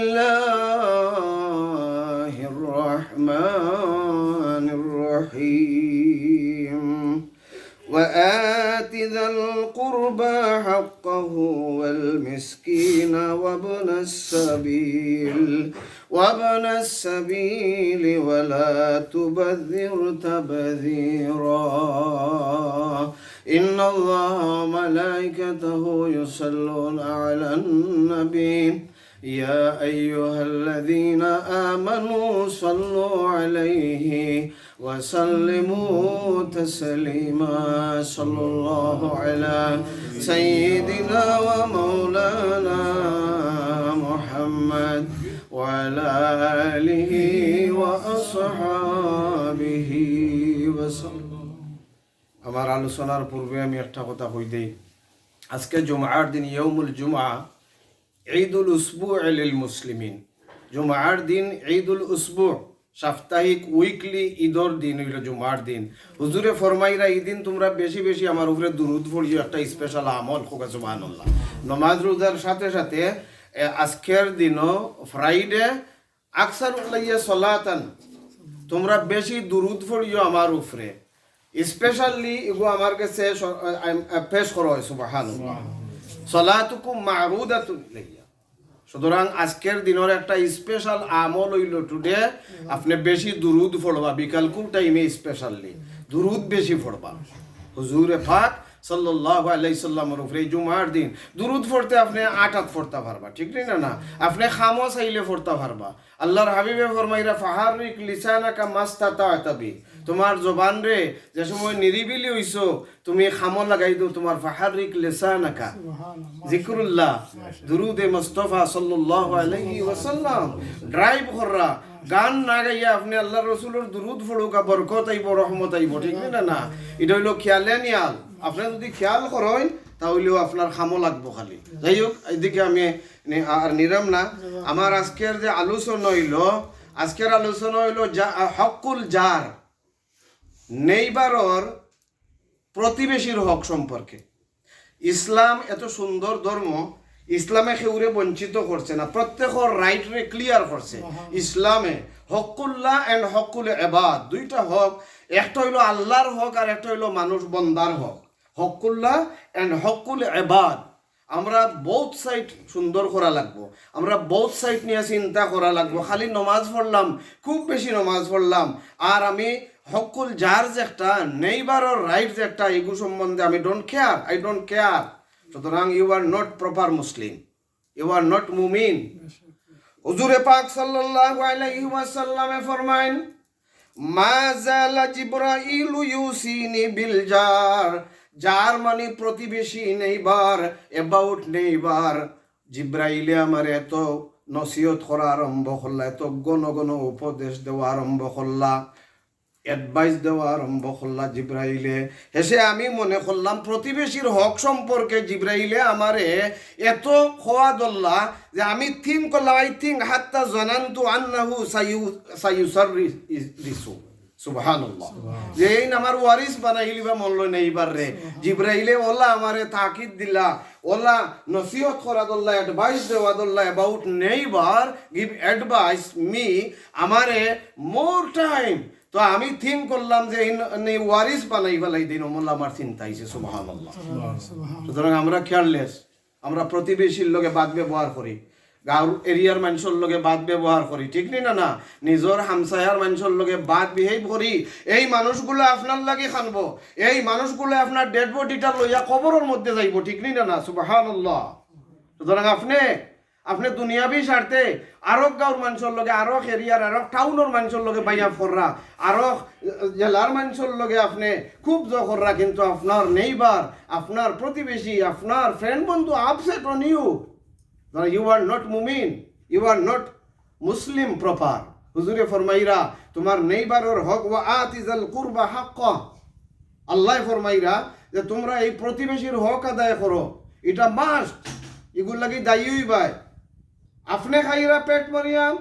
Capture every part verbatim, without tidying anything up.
الله الرحمن الرحيم. وآت ذا القربى حقه والمسكين وابن السبيل، وابن السبيل ولا تبذر تبذيرا. إن الله وملائكته يصلون على النبي، يا أيها الذين آمنوا صلوا عليه وسلموا تسليما. صلى الله على سيدنا ومولانا محمد وعلى آله وأصحابه وسلم. আমার আলোচনার পূর্বে আমি একটা কথা কই দেই, আজকে জুমার দিন, ইয়াউমুল জুমআ, ঈদুল উসবু লিল মুসলিমিন। জুমার দিন ঈদুল উসবু, সাপ্তাহিক, উইকলি ঈদর দিন অইলো জুমার দিন। হুজুরে ফরমাইরা, "এই দিন তুমরা বেশি বেশি আমার উপরে দুরুদ পড়িও, একটা স্পেশাল আমল।" কউক্কা সুবহানাল্লাহ। নমাজ রোজার সাথে সাথে, এ, আজকের দিনও ফ্রাইডে, আকসারু আলাইয়া সালাতান, তুমরা বেশি দুরুদ পড়িও আমার উপরে। স্পেশালি ইগু আমার গেছে স-, আ, আ, পেশ করা অয়, সুবহানাল্লাহ। সালাতুকুম মারুদাতুন ইলাইয়া। সুতরাং আজকের দিনর একটা স্পেশাল আমল অইলো টুডে, আপনে বেশি দুরুদ পড়বা, বিকালকুর টাইমে স্পেশালি দুরুদ বেশি পড়বা। হুজুরে পাক সাল্লাল্লাহু আলাইহি সাল্লামর উপরে এই জুমার দিন দুরুদ পড়তে আপনে আটাত পড়তা পারবা, ঠিক নি না? না, আপনে কামো চাইলে পড়তা পারবা। আল্লাহর হাবিবে ফরমাইরা, "ফাহাররিক লিসানাকা মাস্তাতা'তা বি।" তুমার জবানরে যে সময় নিরিবিলি অইছো, তুমি কামো লাগাই দেও তুমার ফাহাররিক লিসানাকা। সুবহানাল্লাহ। জিকরুল্লাহ, দুরুদে মুস্তাফা সাল্লাল্লাহু আলাইহি ওয়াসাল্লাম। ড্রাইভ কররা, গান না গাইয়া আপনে আল্লাহর রসুলর দুরুদ পড়উক্কা, বরকত আইবো, রহমত আইবো, ঠিক নি না? না, ইটা অইলো খেয়ালে নিয়াল। আপনে যুদি খেয়াল করইন, তা অইলেও আপনার কামো লাগবো খালি। যাই হোক, এদিকে আমি নি-, আর নিরাম না। আমার আজকের যে আলোচনা অইলো, আজকের আলোচনা অইলো জা-, হক্কুল জার, নেইবারর, প্রতিবেশীর হক সম্পর্কে। ইসলাম এত সুন্দর ধর্ম, ইসলামে কেউরে বঞ্চিত করছে না, প্রত্যেকর রাইটরে ক্লিয়ার করছে। ইসলামে হক্কুল্লাহ and হক্কুল এবাদ, দুইটা হক, একটা অইলো আল্লাহর হক আর একটা অইলো মানুষ বন্দার হক। হক্কুল্লাহ and হক্কুল এবাদ। আমরা both side সুন্দর করা লাগবো, আমরা both side নিয়া চিন্তা করা লাগবো। খালি নমাজ পড়লাম, খুব বেশি নমাজ পড়লাম, আর আমি হক্কুল জার যে একটা, নেইবারর রাইট যে একটা, এগু সম্বন্ধে আমি don't care, I don't care। সুতরাং you are not proper Muslim, you are not মুমিন। হুজুরে পাক সাল্লাল্লাহু আলাইহি ওয়াসাল্লামে ফরমাইন, "মা জালা জিবরাইলু ইউসিনি বিল জার।" জার মানে প্রতিবেশী, নেইবার, about নেইবার। জিব্রাইলে আমারে এত নসিহত করা আরম্ভ করলা, এত ঘন ঘন উপদেশ দেওয়া আরম্ভ করলা, অ্যাডভাইস দেওয়া আরম্ভ করলা জিব্রাইলে। হেষে আমি মনে করলাম প্রতিবেশীর হক সম্পর্কে জিব্রাইলে আমারে এত কওয়া ধরলা যে আমি think করলাম, I think, হাত্তা জানানতু আন্নাহু সাইউ-, সাইউসাররিসু। সুবহানাল্লাহ। যে এইন আমার ওয়ারিস বানাইলিবা মনলো নেইবাররে। জিব্রাইলে অলা আমারে তাকিদ দিলা, অলা নসিহত করা ধরলা, অ্যাডভাইস দেওয়া Dharla about neighbour, give advice me, আমারে more time। তো আমি think করলাম যে এইন, এইন ওয়ারিস বানাই ফালাই দিন, অমলা আমার চিন্তা আইছে। সুবহানাল্লাহ। সুতরাং আমরা কেয়ারলেস, আমরা প্রতিবেশীর লগে বাদ ব্যবহার করি, গাঁওর এরিয়ার মানষর লগে বাদ ব্যবহার করি, ঠিক নি না? না, নিজর হামসায়ার মানষর লগে বাদ বিহেভ করি। এই মানুষগুলা আপনার লাগি কানবো, এই মানুষগুলা আপনার ডেড বডিটা লইয়া কবরর মধ্যে যাইবো, ঠিক নি না? না, সুবহানাল্লাহ। সুতরাং আপনে, আপনে দুনিয়াবি স্বার্থে আরক গাঁওর মানষর লগে, আরক এরিয়ার, আরক টাউনর মানষর লগে বাইয়া কররা, আরক জেলার মানষর লগে আপনে খুব জ কররা, কিন্তু আপনার নেইবার, আপনার প্রতিবেশী, আপনার ফ্রেন্ড বন্ধু upset on you। You are not মুমিন, you are not Muslim proper। হুজুরে ফরমাইরা, তুমার নেইবারর হক, ওয়া আতি যাল কুরবা হাক্কা। আল্লায় ফরমাইরা যে তুমরা এই প্রতিবেশীর হক আদায় করো, ইটা মাস্ট। ইগুর লাগি দায়ী অইবায়। আপনে খাইরা পেট মারিয়া,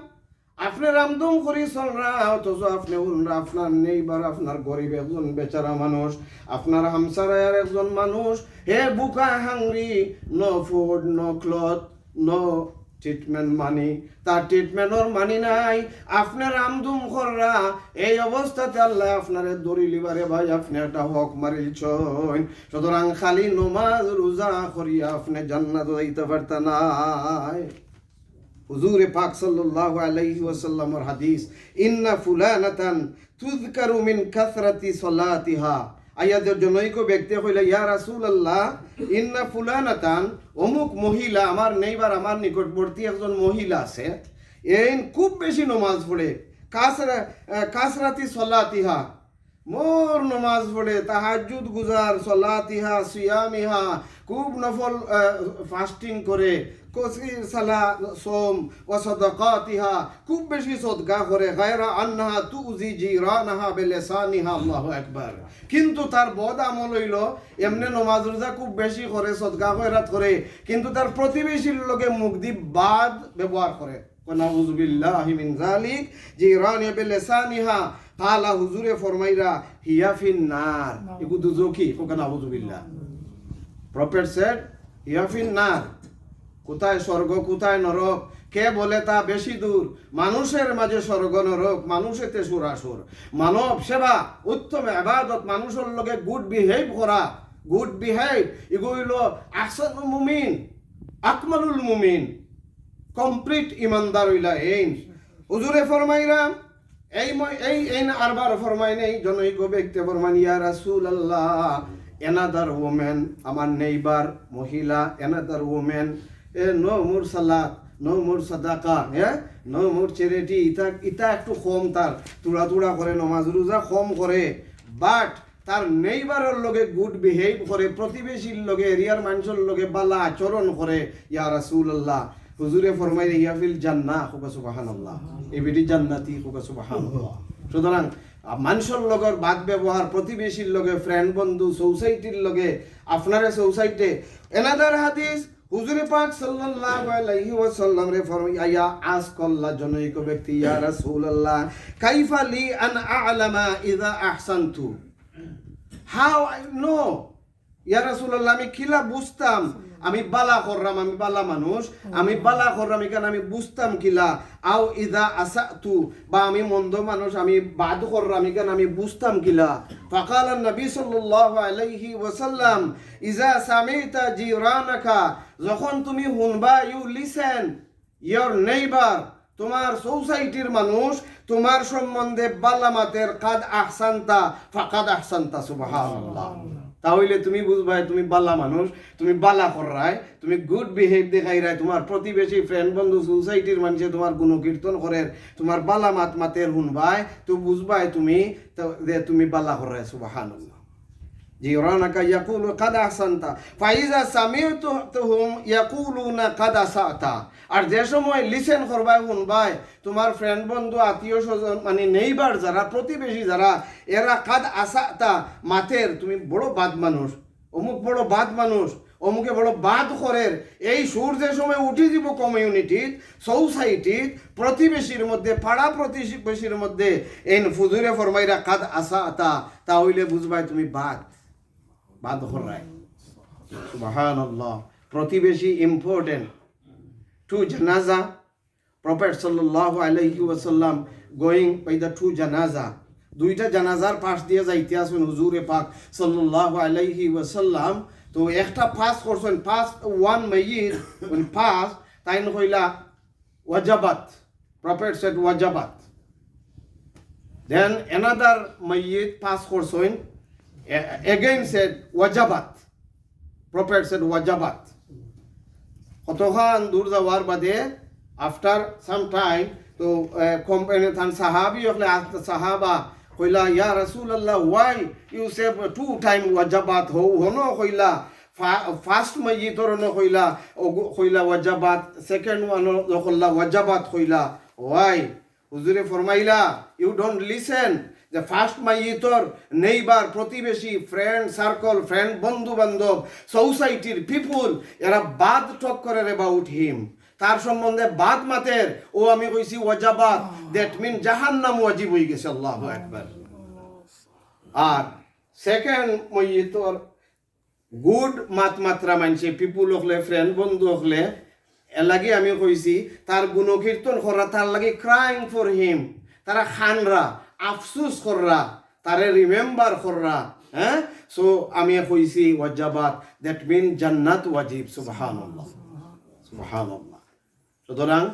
আপনে রামদম করি চলরা, অথচ আপনে হুনরা আপনার নেইবার, আপনার গরিব একজন বেচারা মানুষ, আপনার হামসায়ার একজন মানুষ, হে ভুকা, hungry, no food, no cloth, no treatment money, তার ট্রিটমেন্টর মানি নাই। আপনে রামদুম কররা, এই অবস্থাতে আল্লায় আপনারে ধরিলিবা রে ভাই, আপনে একটা হক মারিলিছইন। সুতরাং খালি নমাজ রোজা করিয়া আপনে জান্নাত যাইতা পারতা নায়। হুজুরে পাক সাল্লাল্লাহু আলাইহি ওয়াসাল্লামর হাদিস, "ইন্না ফুলানাতান তুযকারু মিন কাসরাতি সালাতিহা।" আইয়া যে জনৈক ব্যক্তি কইলা, "ইয়া রাসূলুল্লাহ, ইন্না ফুলানাতান, অমুক মহিলা, আমার নেইবার, আমার নিকটবর্তী একজন মহিলা আছে, এইন খুব বেশি নমাজ পড়ে, কাসরা-, আহ, কাসরাতি সালাতিহা, মোর নমাজ পড়ে, তাহাজ্জুদ গুজার, সালাতিহা, সিয়ামিহা, খুব নফল, আহ, ফাস্টিং করে, কসির সালা সওম ওয়া সাদাকাতিহা, খুব বেশি সদকা করে, গায়রা আন্নাহা তুউজি জিরানাহা বিলিসানিহা।" আল্লাহু আকবার। কিন্তু তার বদ আমল অইলো, এমনে নমাজ রোজা খুব বেশি করে, সদকা খয়রাত করে, কিন্তু তার প্রতিবেশীর লগে মুখ দি বাদ ব্যবহার করে। নাউজুবিল্লাহি মিন যালিক, জিরানি বিলিসানিহা। কালা, হুজুরে ফরমাইরা, "হিয়া ফিন নার।" ইগু দুজখি, কউক্কা নাউজুবিল্লাহ। Prophet said, "হিয়া ফিন নার।" কোথায় স্বর্গ, কোথায় নরক? কে বলে তা বেশি দূর? মানুষের মাঝে স্বর্গ নরক, মানুষেতে সুরাসুর। মানব সেবা, উত্তম ইবাদত, মানুষর লগে গুড বিহেভ করা, গুড বিহেভ, ইগু অইলো আহসানুল মুমিন, আকমালুল মুমিন, কমপ্লিট ইমানদার অইলা এইন। হুজুরে ফরমাইরা, এই ম-, এই, এইন আরবার ফরমাইন, এই জনৈক ব্যক্তি ফরমাইন, "ইয়া রাসূলুল্লাহ, another woman, আমার নেইবার মহিলা, another woman, এ, no more সালাত, no more সাদাকা, হ্যাঁ, no more charity, ইতা, ইতা একটু কম তার, থুড়া থুড়া করে নমাজ রোজা কম করে, but তার নেইবারর লগে গুড বিহেভ করে, প্রতিবেশীর লগে, এরিয়ার মানষর লগে বালা আচরণ করে, ইয়া রাসূলুল্লাহ।" হুজুরে ফরমাইরা, "হিয়া ফিল জান্নাহ।" কউক্কা সুবহানাল্লাহ। এই বেটি জান্নাতি, কউক্কা সুবহানাল্লাহ। সুতরাং, আ, মানষর লগর বাদ ব্যবহার, প্রতিবেশীর লগে, ফ্রেন্ড বন্ধু, সোসাইটির লগে, আপনারে সোসাইটি। Another হাদিস, হুজুরে পাক সাল্লাল্লাহু আলাইহি ওয়াসাল্লামরে ফরমাইয়া আস্ক করলা জনৈক ব্যক্তি, "ইয়া রাসূলুল্লাহ, কাইফা লি আন আ'লামা ইযা আহসানতু?" How I know? ইয়া রাসূলুল্লাহ, আমি কিলা বুঝতাম আমি বালা কররাম, আমি বালা মানুষ, আমি বালা কররাম, ইখান আমি বুঝতাম কিলা? আও ইযা আসাতু, বা আমি মন্দ মানুষ, আমি বাদ কররাম, ইখান আমি বুঝতাম কিলা? ফাকালান নবী সাল্লাল্লাহু আলাইহি ওয়াসাল্লাম, "ইযা সামিতা জিরানাকা", যখন তুমি হুনবা, you listen, your neighbor, তোমার সোসাইটির মানুষ তোমার সম্বন্ধে বালা মাতের, কাদ আহসানতা, ফাকাদ আহসানতা, সুবহানাল্লাহ। তাহলে তুমি বুঝবায় তুমি বালা মানুষ, তুমি বালা কররায়, তুমি গুড বিহেভ দেখাইরায়, তোমার প্রতিবেশী, ফ্রেন্ড, বন্ধু, সোসাইটির মানষে তোমার গুণকীর্তন করের, তোমার বালা মাত মাতের হুনবায়, তো বুঝবায় তুমি তো, যে তুমি বালা কররায়, সুবহানাল্লাহ। জিরানাকা ইয়াকুলু কাদ আহসানতা, ফাইজা সামিতুহুম ইয়াকুলুনা কাদ আসাতা। আর যে সময় লিসেন করবায়, হুনবায়, তোমার ফ্রেন্ড, বন্ধু, আত্মীয় স্বজন, মানে নেইবার যারা, প্রতিবেশী যারা, এরা কাদ আসাতা মাতের, তুমি বড় বাদ মানুষ, অমুক বড় বাদ মানুষ, অমুকে বড় বাদ করের, এই সুর যে সময় উঠি দিব কমিউনিটিত, সোসাইটিত, প্রতিবেশীর মধ্যে, পাড়া প্রতিবেশীর মধ্যে, এইন হুজুরে ফরমাইরা কাদ আসাতা, তা অইলে বুঝবায় তুমি বাদ, বাদ কররায়। সুবহানাল্লাহ। প্রতিবেশী important। Two জানাজা, Prophet সাল্লাল্লাহু আলাইহি ওয়াসাল্লাম going by the two জানাজা। দুইটা জানাজার পাশ দিয়া যাইতে আছইন হুজুরে পাক সাল্লাল্লাহু আলাইহি ওয়াসাল্লাম। তো একটা পাস করছইন, পাস one মাইয়িত, মানে পাস, তাইন কইলা, "ওয়াজাবাত।" Prophet said, "ওয়াজাবাত।" Then another মাইয়িত পাস করছইন, a-, again said, "ওয়াজাবাত।" Prophet said, "ওয়াজাবাত।" কতখান দূর যাওয়ার বাদে, after some time, তো, এ, কোম্পানি তান সাহাবি অকলে, আ, সাহাবা কইলা, "ইয়া রাসূলুল্লাহ, why you say two time ওয়াজাবাত?" হউ হনো কইলা, ফা-, ফার্স্ট মাইয়িতর হনো কইলা, অগু-, কইলা ওয়াজাবাত, সেকেন্ড ওয়ান কইলা ওয়াজাবাত কইলা, why? হুজুরে ফরমাইলা, "You don't listen।" যে ফার্স্ট মাইয়িতর নেইবার, প্রতিবেশী, ফ্রেন্ড সার্কল, ফ্রেন্ড, বন্ধু বান্ধব, সোসাইটির পিপল, এরা বাদ টক করের about him, তার সম্বন্ধে বাদ মাতের, ও আমি কইছি ওয়াজাবাত, that mean জাহান্নাম ওয়াজিব অই গেছে। আল্লাহু আকবার। আর সেকেন্ড মাইয়িতর গুড মাত মাতরা মানষে, পিপল অকলে, ফ্রেন্ড বন্ধু অকলে, এর লাগি আমি কইছি, তার গুণকীর্তন কররা, তার লাগি crying for him, তারা কানরা, আফসোস কররা, তারে remember কররা। হ্যাঁ, সো আমি কইছি ওয়াজাবাত, that mean জান্নাত ওয়াজিব। সুবহানাল্লাহ, সুবহানাল্লাহ। সুতরাং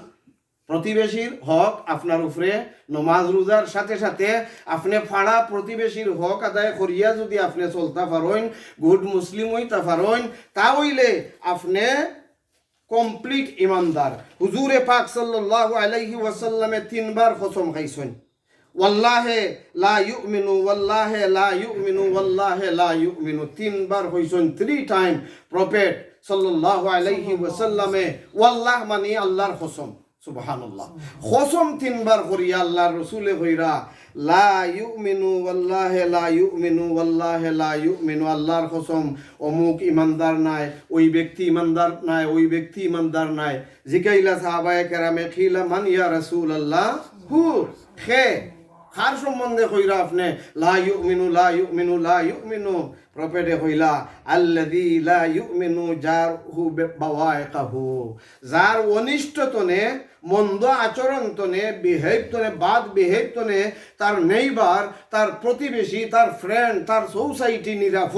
প্রতিবেশীর হক আপনার উপরে, নমাজ রোজার সাথে সাথে আপনে পাড়া প্রতিবেশীর হক আদায় করিয়া যদি আপনে চলতা পারইন, গুড মুসলিম অইতা পারইন, তা অইলে আপনে কমপ্লিট ইমানদার। হুজুরে পাক সাল্লাল্লাহু আলাইহি ওয়াসাল্লামে তিনবার কসম খাইছইন, "ওয়াল্লাহে লা ইউমিনু, ওয়াল্লাহে লা ইউমিনু, ওয়াল্লাহে লা ইউমিনু।" তিনবার কইছইন, থ্রি টাইম প্রফেট সাল্লাল্লাহু আলাইহি ওয়াসাল্লামে, "ওয়াল্লাহ" মানি আল্লাহর কসম। সুবহানাল্লাহ। কসম তিনবার করিয়া আল্লাহর রসুলে কইরা, "লা ইউমিনু, ওয়াল্লাহে লা ইউমিনু, ওয়াল্লাহে লা ইউমিনু।" আল্লাহর কসম, অমুক ইমানদার নায়, ওই ব্যক্তি ইমানদার নায়, ওই ব্যক্তি ইমানদার নায়। জিকাইলা সাহাবায়ে কেরামে, "কিলা মান ইয়া রাসূলুল্লাহ?" হু, খে, কার সম্বন্ধে কইরা আপনে, "লা ইউমিনু, লা ইউমিনু, লা ইউমিনু"? প্রফেটে কইলা, "আল্লাযী লা ইউমিনু জারুহু বি-, বাওয়াইকাহু।" যার অনিষ্ট তনে, মন্দ আচরণ তনে, বিহেভ তনে, বাদ বিহেভ তনে, তার নেইবার, তার প্রতিবেশী, তার ফ্রেন্ড, তার সোসাইটি নিরাপদ